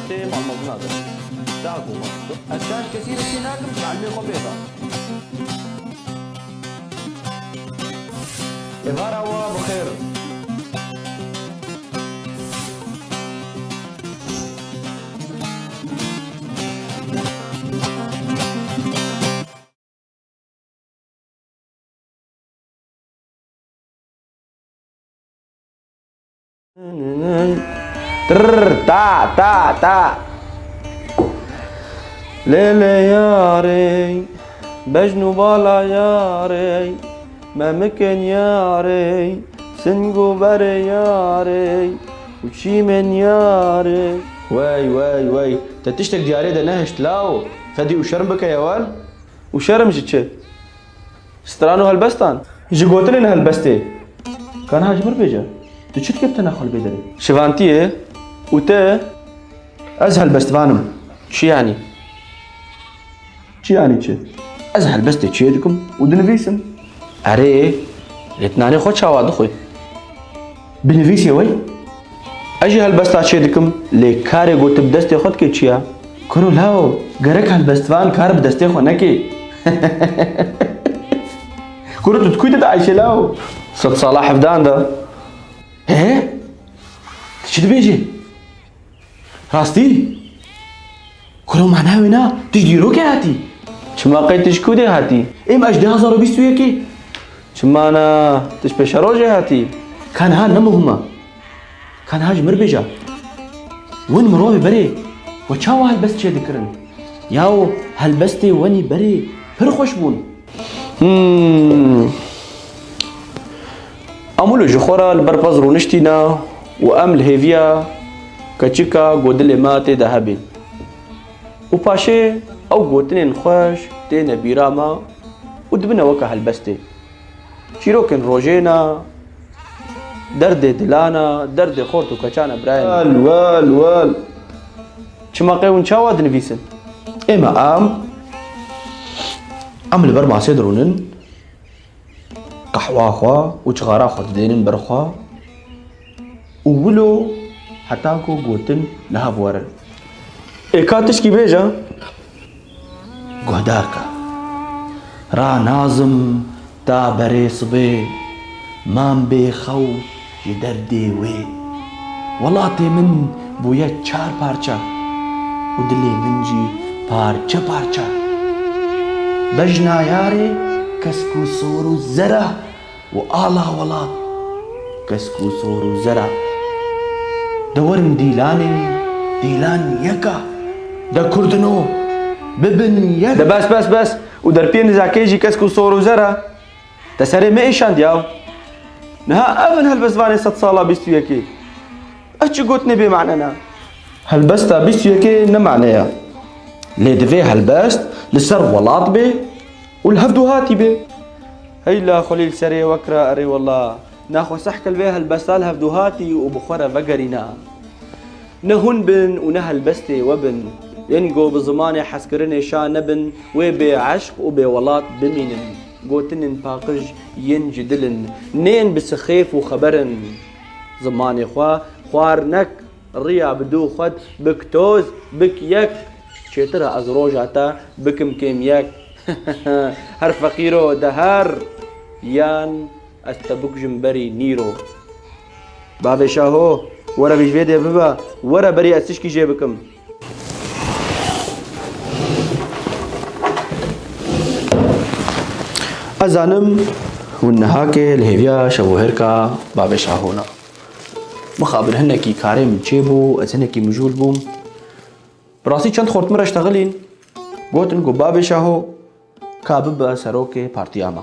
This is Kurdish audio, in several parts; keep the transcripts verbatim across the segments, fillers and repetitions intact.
Tê malmezina de. Da ku ez şaş kesî re çê nakim, tu elmê xwe pê de. Êvara we bi xêr. Trrr, ta, ta, ta. Lê lê yarê, bejn û bala yarê, memikin yarê, sing û berê yarê, û çîmên yarê. Wey, wey, wey. Te tiştek diyarê de nehişt lawo. Fedî û şerm bike yewel. Û şerm ji çi? Stran û helbestan? Ji gotinên helbestê. Ka niha ji mir bêje. Tu çi dikê bi tena xwe li bê derê? Şivantiyê û te? Ez helbestvan im. Çi yanî? Çi yanî çi? Ez helbestê çê dikim û dinivîsim. Erê, lê tu nanê xwe çawa dixwî? Binivîsê wey? Ez jî helbesta çê dikim, lê karê ku tu bi destê xwe dikê çi ya? Kuro lawo, gerek helbestvan kar bi destê xwe neke. Kuro tu di ku de dieyşe lawo? Sedsala hevdan de. He? Tu çi dibêjî? Rastî? Kuro mana wê na, tu ji dîrokê hatî? Çima qey tu ji ku de hatî? Êm ez ji du hazar û bîst û yekê. Çima na, tu ji pêşerojê hatî? Ka niha ne muhim e. Ka niha ji mir bêje. Win mirovê berê, we çawa helbest çê dikirin? Yaw, helbestê wenî berê pir xweş bûn. Hmm. Em wilo ji xwe re li ber pez rûniştîne û em li hêviya keçika ku dilê me tê de hebê. Û paşê ew gotinên xweş têne bîra me û dibine weke helbestê. Çîrokên rojê ne, derdê dilana, derdê xort û keçana birayê me. Wel, wel, wel. Çima qey hûn çawa dinivîsin? Ême em, em li ber masê dirûnin, qehwa xwe û cixara xwe didênin ber xwe û wilo heta ku gotin li hev werin. Ê ka tişkî bêje? Guhdar ke. Ra nazim ta berê sibê, mam bê xew ji derdê wê. Welatê min bûye çar parça û dilê min jî parçe parçe. Bejna yarê kesk û sor û zera û ala welat kesk û sor û zera. De werin dîlanê, dîlan yeka. De kurdino, bibin yek. De bes, bes, bes. Û derpiyê nizakê jî kesk û sor û zera. Te serê me êşand yaw. Niha ev in helbestvanê sedsala bîst û yekê. Ez çi gotinê bê mane ne? Helbesta bîst û yekê ne mane ye. Lê divê helbest li ser welat bê û li hevdû hatî bê. Heyla xwelî li serê wek re erê wela. Naxwe sehke li vê helbesta li hevdû hatî û bi xwe re vegerîna. Ne hûn bin û ne helbestê we bin. Yên ku bi zimanê hezkirinê şa nebin, wê bê eşq û bê welat bimînin. Gotinên paqij yên ji dil in, neyên bi sixêf û xeber in. Zimanê xwe xwar nek, riya bi dû xwet bik toz, bik yek. Çêtir e ez roja te bikim kêm yek. Her feqîro de her, yan ez te bikujim berî nîro. Bavê Şaho, were vî ji vê dê bibe, were berî ez tişkî jê bikim. Ez zanim hûn nihakê li hêviya şevûhêrka Bavê Şaho ne. Mixabin hinekî karê min çêbû, ez hinekî mijûl bûm. Bi rastî çend xort min re ştexilîn, gotin ku Bavê Şaho ka bibe serokê partiya me.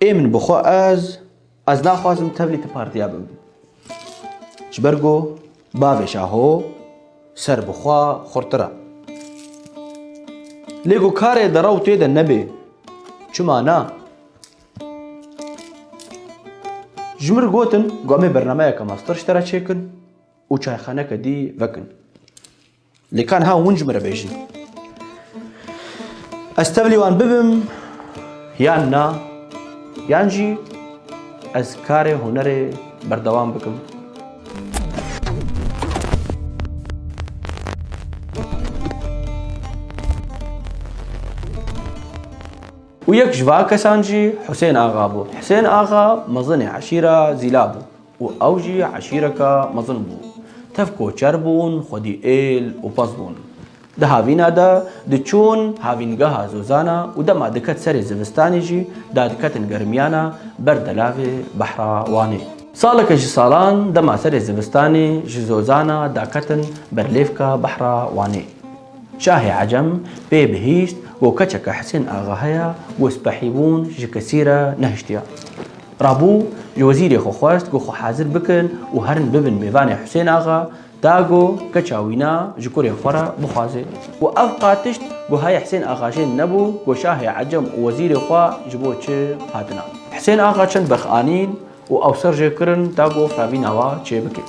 Ê min bi xwe ez, ez naxwazim tevlî ti partiya bim. Ji ber ku Bavê Şaho ser bi xwe xurtir e. Lê ku karê derew tê de nebê. Çima na? Ji min re gotin ku em ê bernameyeke mestir ji te re çêkin û çayxaneke dî vekin. Lê ka niha hûn ji min re bêjin. Ez tevlî wan bibim yan na, yan jî ez karê hunerê berdewam bikim. Û yek ji van kesan jî Husên Axa bû. Husên Axa mezinê eşîra Zîla bû û ew jî eşîreke mezin bû. Tev koçer bûn, xwedî êl û pez bûn. Di havîna de diçûn havîngeha Zozana û dema diket serê zivistanê jî dadiketin germiyana ber delavê behra Wanê. Saleke ji salan dema serê zivistanê ji Zozana daketin ber lêvka behra Wanê. Şahê Ecem pê bihîst ku keçeke Hisên Axa heye ku spehîbûn ji kesî re nehiştiya. Rabû ji wezîrê xwe xwest ku xwe hazir bikin û herin bibin mêvanê Hisên Axa, ta ku keça wîna ji kurê xwe re bixwaze. Û ev qatişt ku heye Hisên Axa jê nebû ku Şahê Ecem û wezîrê xwe ji bo çi hatina. Hisên Axa çend berx anîn, û ew ser jê kirin ta ku firavîna wa çêbike.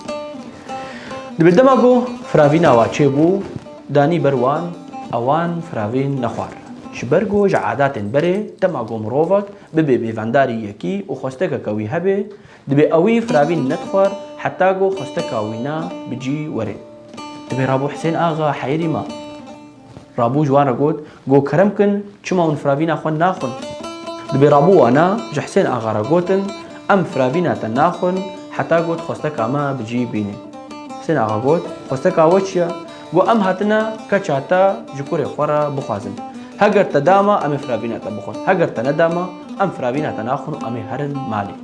Dibê dema ku firavîna wa çêbû, danî ber wan, ewan firavîn nexwar. Ji ber ku ji adatên berê dema ku mirovek bibe mêvandarî yekî û xwestekeke wî hebe, dibê ewî firavîn nedixwar heta ku xwesteka wîna bi cî were. Dibê Rabû Hisên Axa heyrî ma. Rabû ji wan re got, Go kerem kin, çima hûn firavîna xwe naxwin? Dibê Rabû wana ji Hisên Axa re gotin, Em firavîna te naxwin heta ku tu xwesteka me bi cî bînî. Hisên Axa got, Xwesteka we çi ye? Go, Em hatine keça te ji kurê xwe re bixwazin. Heger te dama, em ê firavîna te bixwin. Heger te nedama, em firavîna te naxwin û em ê herin malê.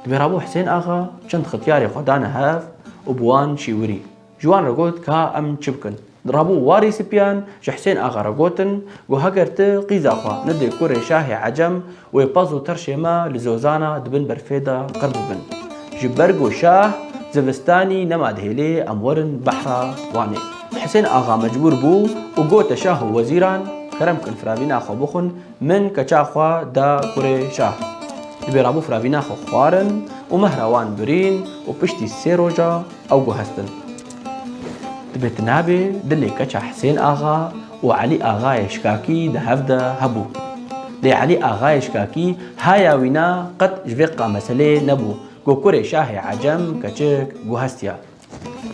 Dibê Rabû Hisên Axa çend xityarê xwe dane hev û bi wan şîwirî. Ji wan re got, Ka em çi bikin? Rabû warî sipiyan ji Hisên Axa re gotin, Go heger tu qîza xwe nedê kurê Şahê Ecem, wê pez û terşê me li Zozana di bin berfê de qir bibin. Ji ber ku şah zivistanî nema dihêlê em werin behra Wanê. Hisên Axa mecbûr bû û gote şah û wezîran, Kerem kin firavîna xwe bixwin, min keça xwe da kurê şah. Dibê Rabû firavîna xwe xwarin û mehra wan birîn û piştî sê roja ew guhestin. Dibê tu nabê dilê keça Hisên Axa û Elî Axayê Şikakî di hev de hebû. Lê Elî Axayê Şikakî haya wîna qet ji vê qa meselê nebû ku kurê Şahê Ecem keçik guhestiya.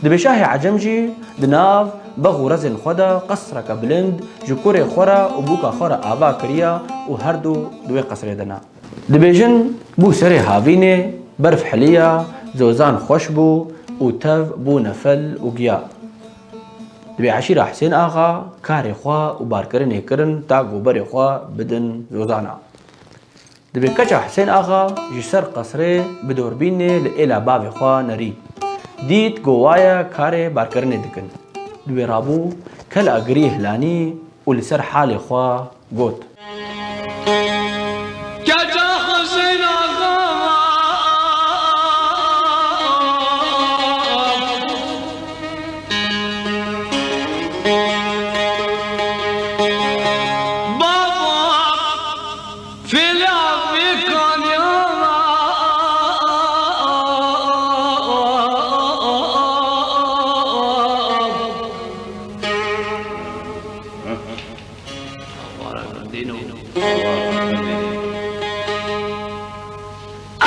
Dibê Şahê Ecem jî di nav bex û rezên xwe de qesreke bilind ji kurê xwe re û bûka xwe re ava kiriya û her du di wê qesrê de ne. Dibêjin, bû serê havînê, berf heliya, zozan xweş bû û tev bû nefel û giya. Dibê eşîra Hisên Axa karê xwe û barkirinê kirin ta ku berê xwe bidin zozana. Dibê keça Hisên Axa ji ser qesrê bi dorbînê li êla bavê xwe nerî. Dît ku waye karê barkirinê dikin. Dibê rabû, kela girî hilanî û li ser halê xwe got. Keça Hisên Axa. Baba, fêlê avê kaniya.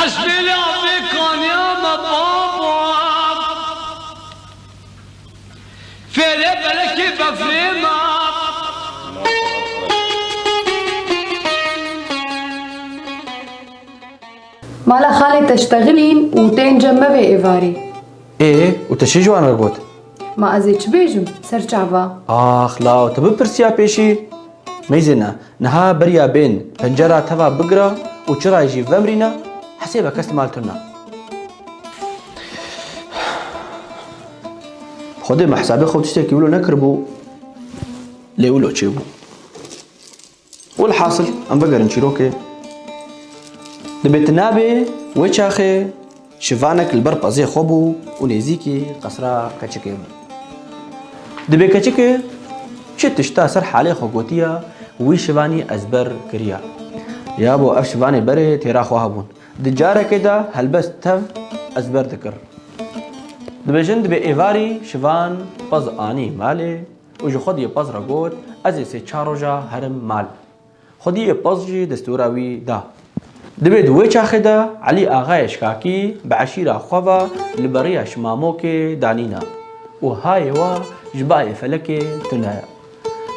Ez fêlê avê kaniya me baba. Fêlê belekê befrê me. Mala xalê te ştexilîn û tên cem me vê êvarî. Ê, û te çi ji wan re got? Ma ez ê çi bêjim, ser çava? Ax, law, te bipirsiya pêşî? Meyzêne, niha beriya bên pencera teva bigira û çirayê jî vemrîne, hesêbe kes mal tune. Xwedê me hesabê xwe tiştekî wilo nekiribû, lê wilo çêbû. Welhasil, em vegerin çîrokê. Dibê tu nabê wê çaxê şivanek li ber pezê xwe bû û nêzîkî qesra keçikê bû. Dibê keçikê çi tişta ser halê xwe gotiya, wî şivanî ezber kiriya. Ya bo ev şivanê berê têra xwe hebûn. Di carekê de helbest tev ezber dikir. Dibêjin dibê êvarî şivan pez anî malê û ji xwediyê pez re got, Ez ê sê çar roja herim mal. Xwediyê pez jî destûra wî da. Dibê di wê çaxê de Elî Axayê Şikakî bi eşîra xwe ve li beriya Şimamokê danîne û hayê we ji bayê felekê tune ye.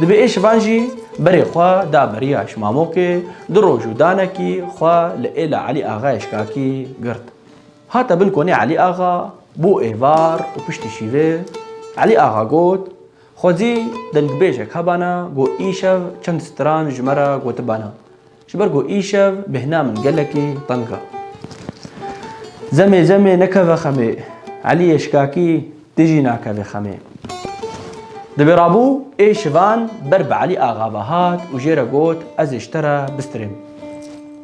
Dibê ê şivan jî Berê xwe da beriya Şimamokê, du roj û danekî xwe li êla Elî Axayê Şikakî girt. Hate bin konê Elî Axa, bû êvar û piştî şîvê Elî Axa got, xwezî dengbêjek hebana, got, îşev çend stran ji me re gotibana. Ji ber ku îşev bêhna min gelekî teng e. Zemê zemê nekeve xemê, Eliyê Şikakî tu jî nakevê xemê. Dibê rabû ê şivan ber bi Elî Axa ve hat û jê re got, ez ê ji te re bistirêm.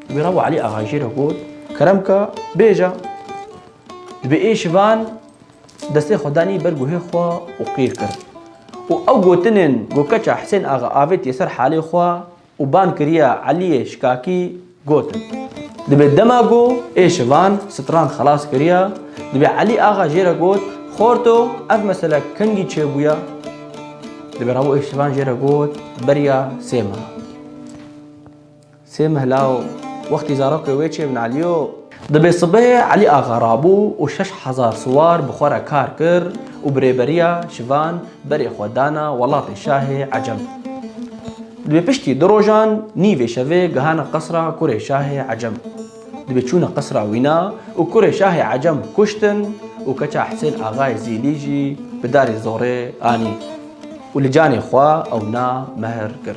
Dibê rabû Elî Axa jê re got, kerem ke bêje. Dibê ê şivan destê xwe danî ber guhê xwe û qîr kir. Û ew gotinên ku keça Hisên Axa avêtiye ser halê xwe, û ban kiriya Eliyê Şikakî gotin. Dibê dema ku ê şivan stran xelas kiriya, dibê Elî Axa jê re got, xorto, ev mesele kengî çêbûya? Dibê rabû ê şivan jê re got, beriya sê meha. Sê meh law, wextî zarokê wê çêbin Eliyo. Dibê sibehê Elî Axa rabû û şeş hezar siwar bi xwe re kar kir û bi rêberiya şivan berê xwe dana welatê şahê Ecem. Dibê piştî du rojan nîvê şevê gihane qesra kurê şahê Ecem. Dibê çûne qesra wîna û kurê şahê Ecem kuştin û keça Hisên Axayê Zîlî jî bi darê zorê anî û li canê xwe ewna mehr kir.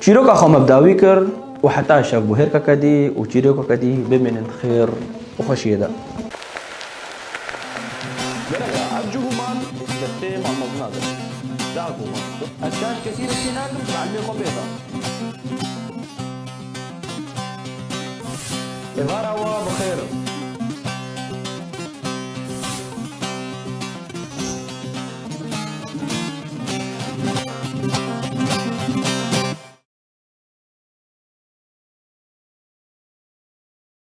Çîroka xwe me bi dawî kir û heta şevbûherkeke dî û çîrokeke dî bimînin xêr û xweşiyê de. Gerek e, ev cihûman destê malmezina de. Daguman. Ez şaş kesî re çî nakim, ji elmê xwe pê de. Êvara we bi xêr.